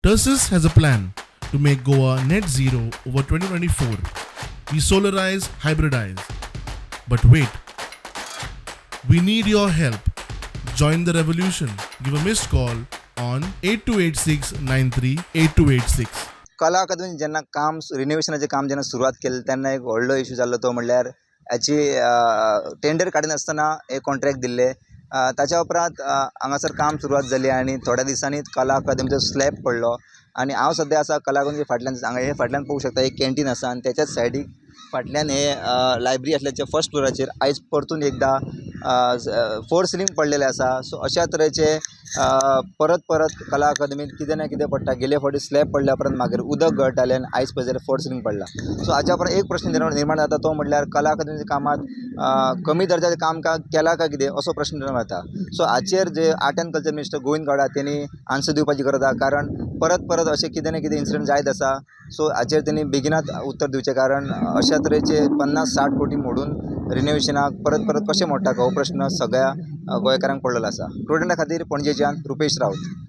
Tersus has a plan to make Goa net zero over 2024. We solarize, hybridize. But wait, we need your help. Join the revolution. Give a missed call on 8286 938286. कला अकादमी जेन्ना काम रिनोवेशनाचें काम जेन्ना सुरवात केलें तेन्ना एक व्हडलो इशू जाल्लो तो म्हणल्यार हाची टेंडर काडिनासतना हे कॉन्ट्रेक्ट दिल्लें. ताच्या उपरांत हांगासर काम सुरवात जाली आनी थोड्या दिसांनीच कला अकादमीचो स्लॅब पडलो. आनी हांव सद्या आसा कला अकादमीच्या फाटल्यान. हांगा हे फाटल्यान पळोवंक शकता, एक कॅन्टीन आसा आनी तेच्याच सायडीक फाटल्यान हे लायब्ररी आसल्याचे फर्स्ट फ्लोराचेर आयज परतून एकदां फोर सिलींग पडलेलें आसा. सो अश्या तरेचे परत परत कला अकादमीत कितें ना कितें पडटा. गेले फावटी स्लॅब पडल्या उपरांत मागीर उदक गळटालें आनी आयज पळय जाल्यार फोर सिलींग पडलां. सो हाच्या उपरांत एक प्रश्न निर्माण जाता, तो म्हणल्यार कला अकादमीच्या कामांत कमी दर्जाचें काम केलां काय कितें, असो प्रश्न निर्माण जाता. सो हाचेर जे art and culture minister Govind Gawde तेणी आन्सर दिवपाची गरज आसा, कारण परत परत अशें कितें ना कितें इन्सिडंट जायत आसा. सो हाचेर तेणी बेगिनात उत्तर दिवचें, कारण अश्या तरेचे 50-60 कोटी मोडून रिनोवेशनाक परत परत कशें मोडटा हो प्रश्न सगळ्या गोंयकारांक पडलेलो आसा. प्रुडंटा खातीर पणजेच्यान रुपेश राऊत.